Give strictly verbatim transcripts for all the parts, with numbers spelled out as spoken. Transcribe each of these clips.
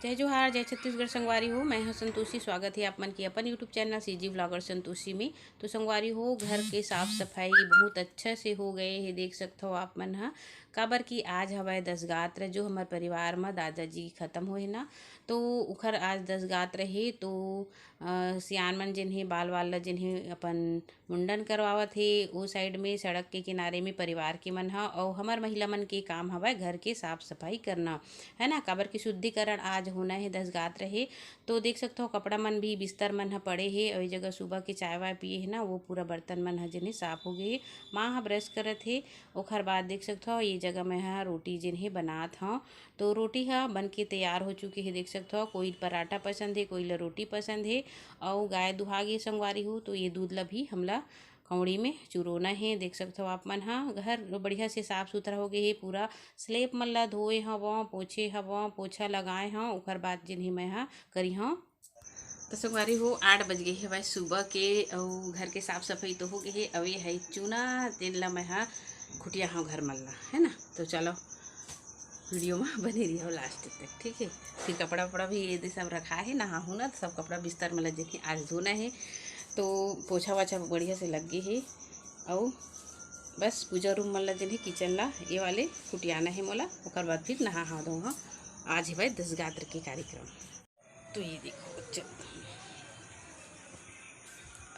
जय जोहार, जय छत्तीसगढ़ संगवारी हो। मैं हूं संतोषी, स्वागत है आप मन के अपन YouTube channel CG vlogger Santoshi में। तो संगवारी हो, घर के साफ सफाई बहुत अच्छा से हो गए है, देख सकत हो आप मन ह। काबर कि आज हवय दसगात्र, जो हमर परिवार म दादाजी खत्म होए ना, तो उखर आज दसगात्र हे। तो अ, सियान मन जेन हे, बाल वाल ला जेन हे, अपन मुंडन करवावत हे। ओ साइड में सड़क के किनारे में परिवार के मन ह, अउ हमर महिला मन के काम हवय घर के साफ सफाई करना, है ना, काबर कि शुद्धिकरण आज होना हे, दसगात्र हे। तो देख सकत हो, कपड़ा मन भी, बिस्तर मन ह पड़े हे, अउ ए जगह सुबह के चाय वाय पिए हे ना, वो पूरा बर्तन मन ह जेन हे साफ हो गए हे। माँ ह ब्रश करत हे, ओखर बाद देख सकत हो, ये जगह मैं ह रोटी जेन हे बनात हव। तो रोटी ह बन के तैयार हो चुके हे, देख सकत हो, कोई पराठा पसंद हे, कोई ला रोटी पसंद हे। अउ गाय दुहा गे संगवारी हो, तो ये दूध ला भी हमला कौड़ी में चुरोना हे। देख सकत हो आप मन ह, घर बढ़िया से साफ सुथरा हो गए हे, पूरा स्लेब मन ला धोए हवं, पोछे हवं, पोछा लगाए हव, ओखर बाद जेन हे मैं ह करी हव। तो संगवारी हो, आठ बज गए हवय सुबह के, अउ घर के साफ सफाई तो हो गए हे। अउ ये है चूना, तेन ला मैं ह खुटिया हव घर मन ला, है ना। तो चलो, वीडियो में बने रहियो लास्ट तक, ठीक है। फिर कपड़ा वपड़ा भी ये दे सब रखा है, नहा हूँ ना, तो सब कपड़ा बिस्तर मन ला जेन हे आज धोना है। तो पोछा वाछा बढ़िया से लग गए है, अउ बस पूजा रूम मन ला जेन हे, किचन ला, ये वाले कुटियाना है मोला, ओकर बाद फिर नहा हा धो हा। आज है भाई दसगात्र के कार्यक्रम। तो ये देखो, चल,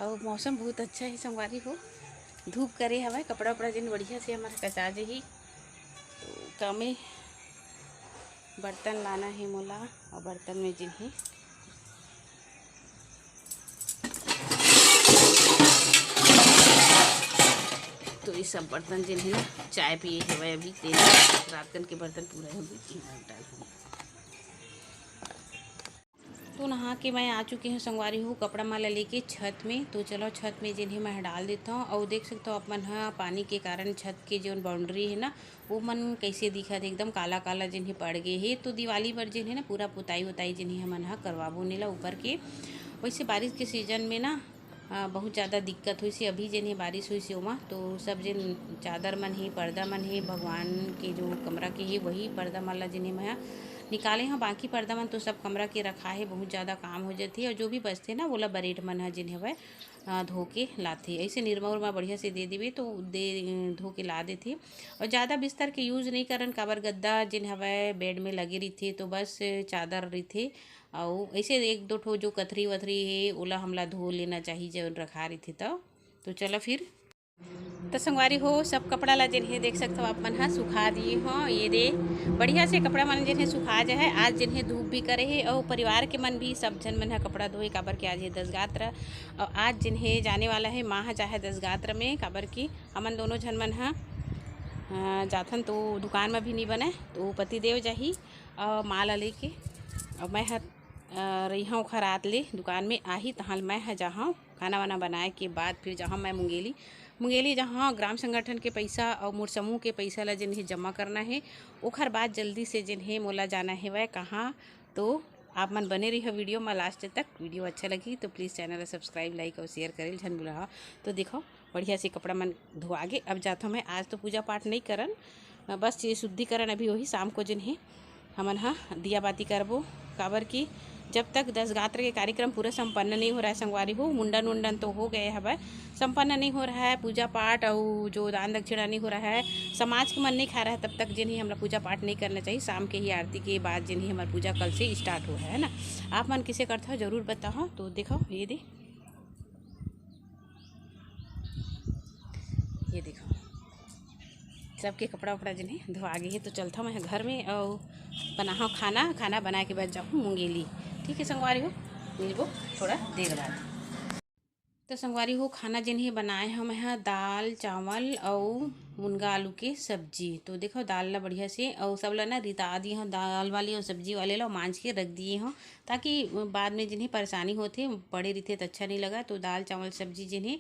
अउ मौसम बहुत अच्छा है संगवारी हो, धूप करे हवय, कपड़ा उपड़ा जेन बढ़िया से हमारा कचा जही। तो कमे बर्तन लाना है मोला, अउ बर्तन में जेन हे, तो ये सब बर्तन जेन हे ना, चाय पिए हवय अभी, तेल रातकन के बर्तन पूरा है, अभी डाल हूँ। तो नहा के मैं आ चुके हूँ संगवारी हो, कपड़ा माला लेके छत में। तो चलो, छत में जेन हे मैं डाल देता हूँ। अउ देख सकते हो आप मन ह, पानी के कारण छत के जोन बाउंड्री है ना, वो मन कैसे दिखत हे, एकदम काला काला जेन हे पड़ गए हे। तो दिवाली बर जेन हे ना, पूरा पुताई उताई जेन हे हमन ह करवाबो नेला ऊपर के। वैसे बारिश के सीजन में ना, अ, बहुत ज़्यादा दिक्कत होइस हे। अभी जेन हे बारिश होइस हे ओमा, तो सब जेन चादर मन हे, पर्दा मन हे, भगवान के जो कमरा के हे, वही पर्दा मन ला जेन हे मैं ह निकाले हव। बाकी पर्दा मन तो सब कमरा के रखा हे, बहुत ज़्यादा काम हो जाथे। और जो भी बचथे ना, वोला बरेठ मन ह जेन हवय, अ, धो के लाथे। ऐसे निरमा उरमा बढ़िया से दे देबे, तो दे, धो के ला देथे। और ज़्यादा बिस्तर के यूज़ नहीं करन, काबर गद्दा जेन हवय बेड में लगे रहिथे, तो बस चादर रहिथे। अउ ऐसे एक दो ठो जो कथरी वथरी हे, ओला हमला धो लेना चाही, जब रखा रहिथे त। तो चलो फिर। तो संगवारी हो, सब कपड़ा ला जेन हे देख सकत हो आप मन ह, सुखा दिए हो। ये दे बढ़िया से कपड़ा मन जेन हे सुखा जाए। आज जेन हे धूप भी करे हे, अउ परिवार के मन भी, सब झन मन ह कपड़ा धोए, काबर कि आज हे दसगात्र। अउ आज जेन हे जाने वाला हे माँ ह जाहे दसगात्र में, काबर कि हमन दोनों झन मन ह, अ, जाथन तो दुकान में भी नहीं बने, तो पतिदेव जाही अउ माँ ला लेके, अउ मैं ह, अ, रहिहौं ओखर आत ले दुकान में आही, तहाँ ले मैं ह जाहौं खाना वाना बनाए के बाद फिर जाहौं मैं मुंगेली। मुंगेली जाहौं, ग्राम संगठन के पैसा अउ मोर समूह के पैसा ला जेन हे जमा करना हे, ओखर बाद जल्दी से जेन हे मोला जाना हेवय कहाँ, तो आप मन बने रहिहो वीडियो में लास्ट तक। वीडियो अच्छा लगही तो प्लीज चैनल ला सब्सक्राइब, लाइक अउ शेयर करे ल झन भुलाहा। तो देखो, बढ़िया से कपड़ा मन धोआ गे। अब जाथों मैं, आज तो पूजा पाठ नहीं करन, बस ये शुद्धिकरण अभी होही, शाम को जेन हे हमन ह दिया बाती करबो, काबर कि जब तक दसगात्र के कार्यक्रम पूरा संपन्न नहीं हो रहा है संगवारी हो, मुंडन उंडन तो हो गए हवय, संपन्न नहीं हो रहा है, पूजा पाठ अउ जो दान दक्षिणा नहीं हो रहा है, समाज के मन नहीं खा रहा है, तब तक जेन हे हमला पूजा पाठ नहीं करना चाहिए। शाम के ही आरती के बाद जेन हे हमर पूजा कल से स्टार्ट हो रहा है ना। आप मन किसे करथो जरूर बताओ। तो देखो, ये दे, ये देखो, सबके कपड़ा उपड़ा जेन हे धोआ गे हे। तो चलथौं मैं घर में अउ बनाहौं खाना, खाना बनाए के बाद जाहूँ मुंगेली। ठीक है संगवारी हो, मिलबो थोड़ा देर बाद। तो संगवारी हो, खाना जेन हे बनाए हौं मैं ह दाल, चावल अउ मुनगा आलू के सब्जी। तो देखो, दाल ला बढ़िया से अउ सब ला ना रिता दिए हौं, दाल वाले अउ सब्जी वाले ला मांज के रख दिए हौं, ताकि बाद में जेन हे परेशानी होथे, पड़े रहिथे त अच्छा नहीं लगा। तो दाल, चावल, सब्जी जेन हे,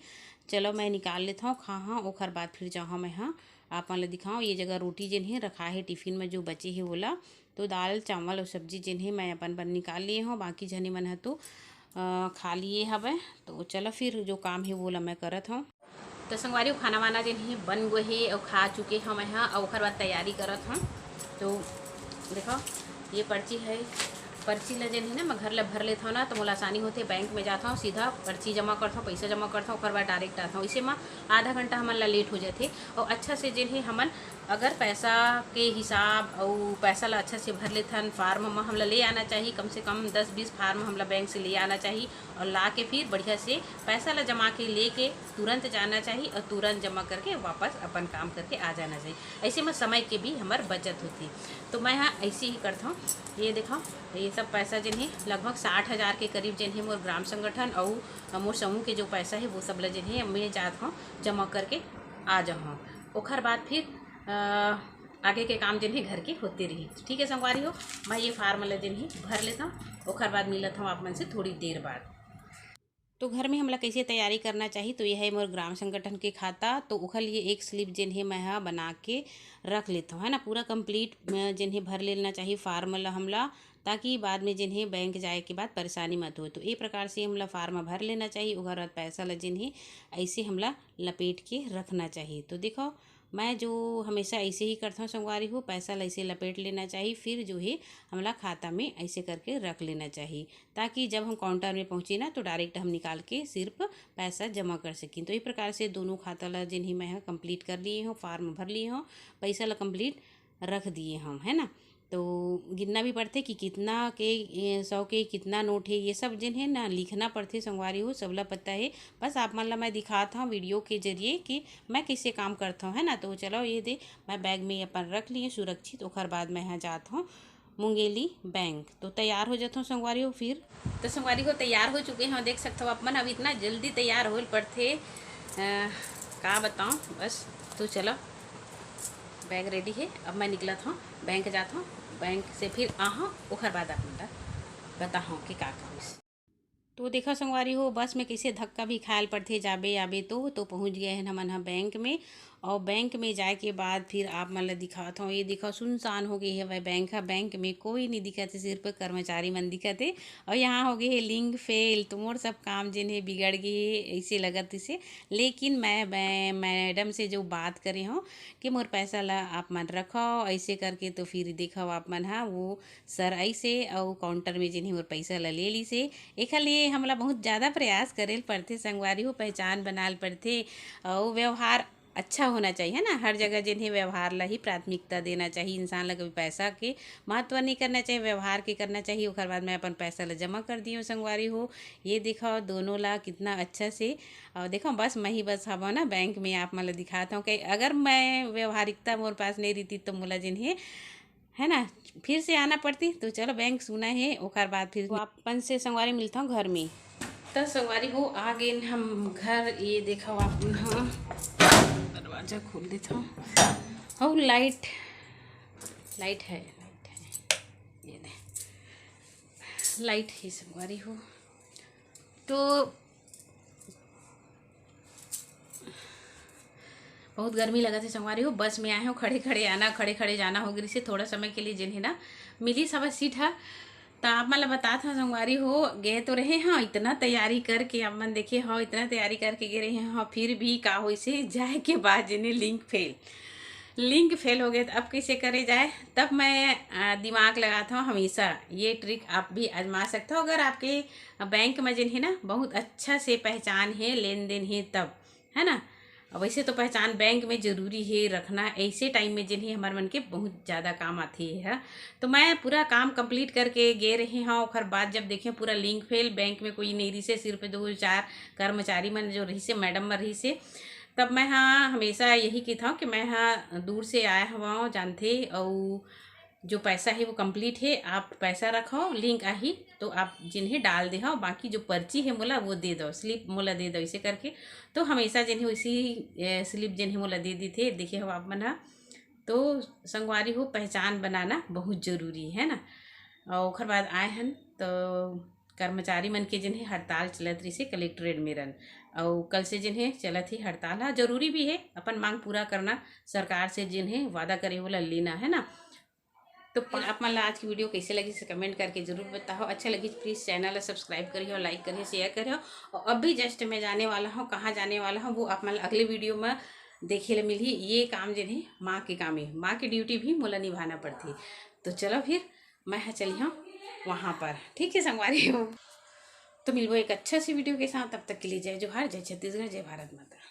चलो मैं निकाल लेथौं, खाहौं, ओखर बाद फिर जाहौं मैं ह आप मन ला दिखाओ। ये जगह रोटी जेन हे रखा हे टिफिन में, जो बचे हे वोला। तो दाल, चावल अउ सब्जी जेन हे मैं अपन बर निकाल लिए हौं, बाकी झने मन ह तो, अ, खा लिए हवय। तो चलो फिर जो काम हे वोला मैं करत हौं। तो संगवारी हो, खाना वाना जेन हे बन गो हे अउ खा चुके हौं मैं ह, अउ ओखर बाद तैयारी करत हौं। तो देखो, ये पर्ची है पर्ची ला जेन हे ना, मैं घर ला भर लेथव ना, तो मोला आसानी होथे। बैंक में जाथव, सीधा पर्ची जमा करथव, पैसा जमा करथव, ओकर बाद डायरेक्ट आथव। इसे में आधा घंटा हमन ला लेट हो जाथे। और अच्छा से जेन हे हमन अगर पैसा के हिसाब अउ पैसा ला अच्छा से भर लेथन, फार्म म हमला ले आना चाही, कम से कम दस बीस फार्म हमला बैंक से ले आना चाही। और ला के फिर बढ़िया से पैसा ला जमा के लेके तुरंत जाना चाही और तुरंत जमा करके वापस अपन काम करके आ जाना चाही। ऐसे में समय के भी हमर बचत होती। तो मैं हाँ ऐसे ही करता हूँ। ये देखो, ये सब पैसा जिन है, लगभग साठ हज़ार के करीब जिन है मोर ग्राम संगठन और मोर समूह के जो पैसा है, वो सब ला जिन है मैं जात हूँ जमा करके आ जाऊँ। ओखर बाद फिर अ, आगे के काम जिन है घर के होते रही। ठीक है संगवारी हो, मैं ये फार्म ला जिन है भर लेता हूँ, ओखर बाद मिलत हूँ आप मन से थोड़ी देर बाद। तो घर में हमला कैसे तैयारी करना चाहिए, तो यह है मोर ग्राम संगठन के खाता। तो ओखर लिए एक स्लिप जेन है मैं हा बना के रख लेता हूँ, है ना। पूरा कंप्लीट जेन है भर लेना चाहिए फार्म ला हमला, ताकि बाद में जेन है बैंक जाए के बाद परेशानी मत हो। तो ये प्रकार से हमला फार्म भर लेना चाहिए। ओकर बाद पैसा ला जेन है ऐसे हमला लपेट के रखना चाहिए। तो देखो, मैं जो हमेशा ऐसे ही करता हूँ संगवारी हो, पैसा ला ऐसे लपेट लेना चाहिए, फिर जो है हमला खाता में ऐसे करके रख लेना चाहिए, ताकि जब हम काउंटर में पहुँचे ना, तो डायरेक्ट हम निकाल के सिर्फ पैसा जमा कर सकें। तो ये प्रकार से दोनों खाता ला जिन ही मैं कंप्लीट कर लिए हूँ, फार्म भर लिए हूँ, पैसा ला कंप्लीट रख दिए हम, है ना। तो गिनना भी पड़थे कि कितना के, ए, सौ के कितना नोट है, ये सब जिन है ना लिखना पड़थे संगवारी हो, सबला पता है। बस आप मन ला मैं दिखात हूँ वीडियो के जरिए कि मैं कैसे काम करता हूँ, है ना। तो चलो ये दे, मैं बैग में अपन रख लिए सुरक्षित। ओखर बाद मैं यहाँ जात हूँ मुंगेली बैंक। तो तैयार हो जात हूँ संगवारी हो। फिर तो संगवारी हो तैयार हो चुके हैं, देख सकते हो आप मन। अब इतना जल्दी तैयार होल पड़थे, अ, का बताऊँ बस। तो चलो, बैग रेडी है, अब मैं निकलत हूँ, बैंक जात हूँ, बैंक से फिर आहूँ, ओखर बाद आप मन ला बताहूँ कि का का होइस। तो देखा संगवारी हो, बस में कैसे धक्का भी खायल पड़थे, जाबे आबे तो। तो पहुँच गए हैं हमन ह बैंक में। और बैंक में जाए के बाद फिर आप मन ला दिखात हूँ, ये देखो सुनसान हो गई है वह बैंक ह। बैंक में कोई नहीं दिखत है, सिर्फ कर्मचारी मन दिखत है। और यहाँ हो गए है लिंक फेल, तो मोर सब काम जिन है बिगड़ गए है, ऐसे लगत इसे। लेकिन मैं, मैं मैडम से जो बात करे हूँ कि मोर पैसा ला आप मन रखो ऐसे करके, तो फिर देखो आप मन हा वो सर ऐसे अउ काउंटर में जिन है मोर पैसा ला ले लीसे। एखर लिए हमला बहुत ज़्यादा प्रयास करे ल पड़थे संगवारी हो, पहचान बनाए ल पड़थे अउ व्यवहार अच्छा होना चाहिए, है ना। हर जगह जिन है व्यवहार ला ही प्राथमिकता देना चाहिए, इंसान ला कभी पैसा के महत्व नहीं करना चाहिए, व्यवहार के करना चाहिए। ओकर बाद मैं अपन पैसा ला जमा कर दिए हूँ संगवारी हो। ये देखो दोनों ला कितना अच्छा से, और देखो बस मैं ही बस हवा ना बैंक में आप मन ला दिखात हूँ कि अगर मैं व्यवहारिकता मोर पास नहीं रहती तो मोला जिन है, है ना, फिर से आना पड़ती। तो चलो बैंक सुना है, ओकर बाद फिर अपन से संगवारी मिलता हूँ घर में। तो संगवारी हो आ गए हम घर। ये देखो आप, हाँ, दरवाजा खोल देता हूँ। हो लाइट, लाइट है, लाइट है, ये दे लाइट है संगवारी हो। तो बहुत गर्मी लगत है संगवारी हो। बस में आए हो, खड़े खड़े आना, खड़े खड़े जाना हो गई से। थोड़ा समय के लिए जिन है ना मिली सब सीट है। तो आप मन ला बतात हव संगवारी हो, गए तो रहे हाँ इतना तैयारी करके, आप मन देखे हो इतना तैयारी करके गए रहे हाँ, फिर भी का होइसे जाए के बाद जिन्हें लिंक फेल, लिंक फेल हो गए। तो अब कैसे करे जाए? तब मैं आ, दिमाग लगाता हूँ हमेशा। ये ट्रिक आप भी आजमा सकते हो अगर आपके बैंक में जिन है ना बहुत अच्छा से पहचान है, लेन देन है तब, है ना। अब वैसे तो पहचान बैंक में जरूरी है रखना, ऐसे टाइम में जिन है हमारे मन के बहुत ज़्यादा काम आती है। तो मैं पूरा काम कंप्लीट करके गए रहे हाँ, ओकर बाद जब देखे पूरा लिंक फेल, बैंक में कोई नहीं रही से, सिर्फ दो चार कर्मचारी मन जो रही से, मैडम मन रही से। तब मैं हाँ हमेशा यही की था कि मैं हाँ दूर से आया हवा जानथे, और जो पैसा है वो कंप्लीट है, आप पैसा रखो, लिंक आही तो आप जिन्हें डाल दे हो, बाकी जो पर्ची है मोला वो दे दो, स्लिप मोला दे दो, इसे करके। तो हमेशा जिन्हें उसी ए, स्लिप जिन्हें मोला दे दी थे, देखे हो आप मन हा। तो संगवारी हो, पहचान बनाना बहुत जरूरी है ना। और ओखर बाद आए हन तो कर्मचारी मन के जिन्हें हड़ताल चलत रही से कलेक्ट्रेट में रन, और कल से जिन्हें चलत ही हड़ताल हा, जरूरी भी है अपन मांग पूरा करना, सरकार से जिन्हें वादा करे वाला लेना है ना। तो फिर आप मन ला आज की वीडियो कैसे लगी से कमेंट करके जरूर बताओ। अच्छा लगी प्लीज चैनल ला सब्सक्राइब करियो, लाइक करियो, शेयर करियो। और अभी जस्ट मैं जाने वाला हूँ, कहाँ जाने वाला हूँ वो आप मन ला अगले वीडियो में देखे ला मिलही। ये काम जिन है माँ के काम है, माँ की ड्यूटी भी मोला निभाना पड़ती। तो चलो फिर मैं हा चली हूँ वहाँ पर। ठीक है संगवारी हो, तो मिलबो एक अच्छा सी वीडियो के साथ। तब तक के लिए जय जोहार, जय छत्तीसगढ़, जय भारत माता।